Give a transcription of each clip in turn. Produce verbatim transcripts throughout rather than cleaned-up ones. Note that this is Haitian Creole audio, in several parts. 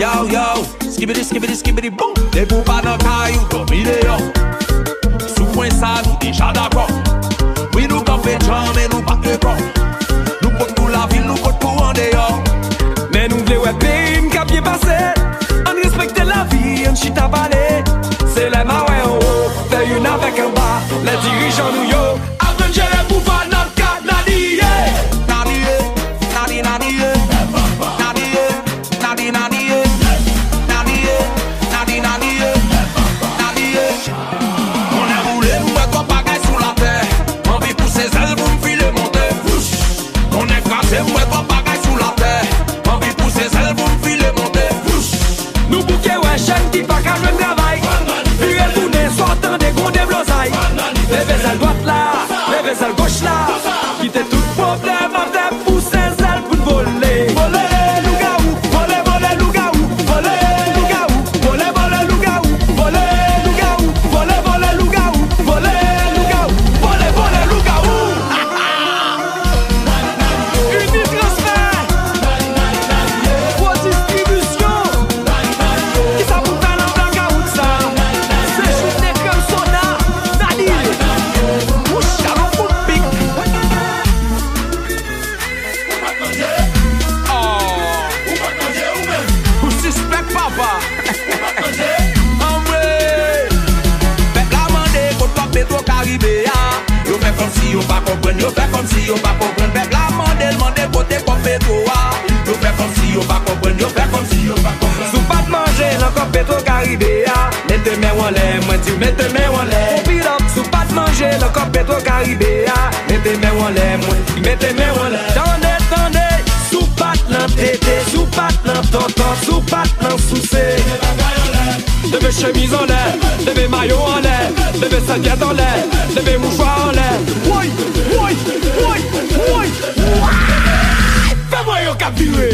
Yo, yo, skibidi, skibidi, skibidi, boom. Depi w pa nan kay ou, dòmi deyò. Sou pwen sa, nou deja dakò. Wi, nou kanpe djanm e nou bat rekò. Nou pot pou lavil, nou pot pou andeyò. Men nou vle wè peyi n k ap byen pase. Ann respekte lavi, ann chita pale. Se lè m a wè anwo, fè youn avèk anba. Lè dirijan nou yo aprann jere pouvwa n ap ka nadiye. Nadiye, nadi, nadiye. Nadiye, nadi, nadiye. Nadiye, nadi, nadiye. Nadiye. Konnen boule m wè twòp bagay sou latè. Anvi pouse zèl pou m file monte. Konnen kraze m wè twòp bagay sou latè. Anvi pouse zèl pou m file monte. Nou bouke wè jèn ki pa ka jwenn travay. Vire tounen swa w tande gon deblozay. Leve zèl dwat la, leve zèl goch la. Kite tout pwoblèm atè, pouse zèl pou n vole. Vole lougawou, vole, vole lougawou, vole lougawou, vole, vole lougawou, vole lougawou, vole, vole lougawou, vole lougawou, vole, vole lougawou. Unitransfè, gwo distribisyon. Kisa pou fè nan blakawout sa? Se jounen krèm soda, nadi. Mouch alon kout pik. Oh. Ou sispèk, papa. Anmwe. Pèp la mande kot kòb Petro Karibe a. Yo fè kòmsi yo pa konprann, yo fè kòmsi yo pa konprann. Pèp la mande l, mande kote kòb Petro a. Yo fè kòmsi yo pa konprann, yo fè kòmsi yo pa konprann. Si w pa t manje nan kòb Petro Karibe a, mete men w anlè, mwen di w mete men w anlè. Pump it up, si w pa t manje nan kòb Petro Karibe a, mete men w anlè, mwen di w mete men w anlè. Tande, tande, si w pa t nan tete, si w pa t nan tonton, si w pa t nan souse. Leve chemiz anlè, leve mayo anlè, leve sèvyèt anlè, leve mouchwa anlè. Woy, woy, woy, woy, woy. Fè m wè yo k ap vire.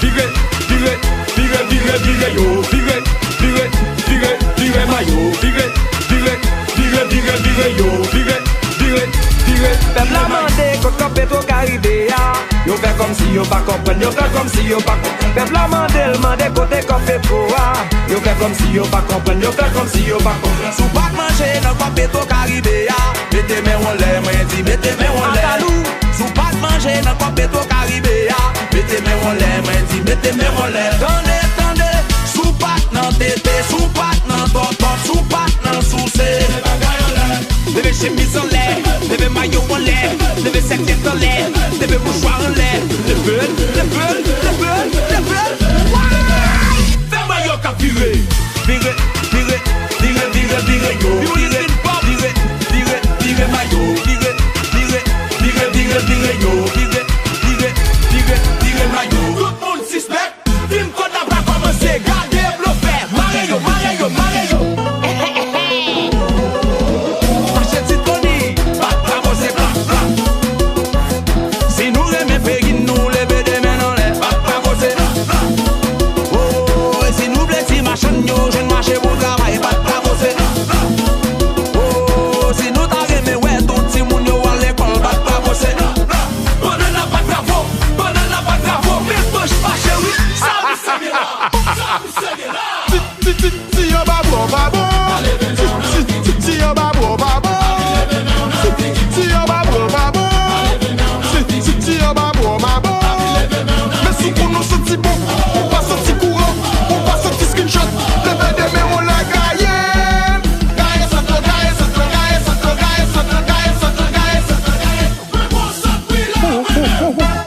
Vire, vire, vire, vire, vire yo. Vire, vire, vire, vire mayo. Vire, vire, vire, vire, vire yo. Vire, vire, vire. Pèp la mande kot kòb Petro Karibe a. Yo fè kòmsi yo pa konprann, yo fè kòmsi yo pa konprann. Pèp la mande l, mande kote kòb Petro a. Yo fè kòmsi yo pa konprann, yo fè kòmsi yo pa konprann. Si w pa t manje nan kòb Petro Karibe a, mete men w anlè, mwen di mete men w anlè. Akalou. Si w pa t manje nan kòb Petro Karibe a, mete men w anlè, mwen di mete men w anlè. Tande, tande, si w pa t nan tete, si w pa t nan tòtòt, si w pa t nan souse. Leve chemiz anlè, leve mayo anlè, leve sèvyèt anlè, leve mouchwa anlè. Leve l, leve l, leve l, leve l. Fè mayo k ap vire. Vire, vire, vire, vire, vire yo. Vire, vire, vire, vire mayo. Vire, vire, vire, vire, vire yo. Vire, vire, vire, vire mayo. Tout moun sispèk. Fim kote la pa kòmanse, gade blofè. Mare yo, mare yo, mare yo. Mache ti Tony, bat bravo se bla, bla. Si nou renmen peyi n, nou leve de men n anlè, bat bravo se bla, bla. Oh, e si nou vle ti machann yo jwenn mache pou travay, bat bravo se bla, bla. Oh, si nou ta renmen wè tout timoun yo al lekòl, bat bravo se bla, bla. Bannann nan bat bravo, bannann nan bat bravo, men manch fache wi. Sa misye gen la, sa misye gen la. Ti, ti, ti, ti anba bwa pa bon. Ti, ti, ti, ti anba bwa pa bon. Ti, ti, ti anba bwa pa bon. Ti, ti, ti anba bwa pa bon. Men si pou nou santi bon, ou pa santi kouran, ou pa santi skinshot, leve de men w anlè gaye. Gaye sant lan, gaye sant lan, gaye sant lan, gaye sant lan, gaye sant lan, gaye sant lan, gaye sant lan.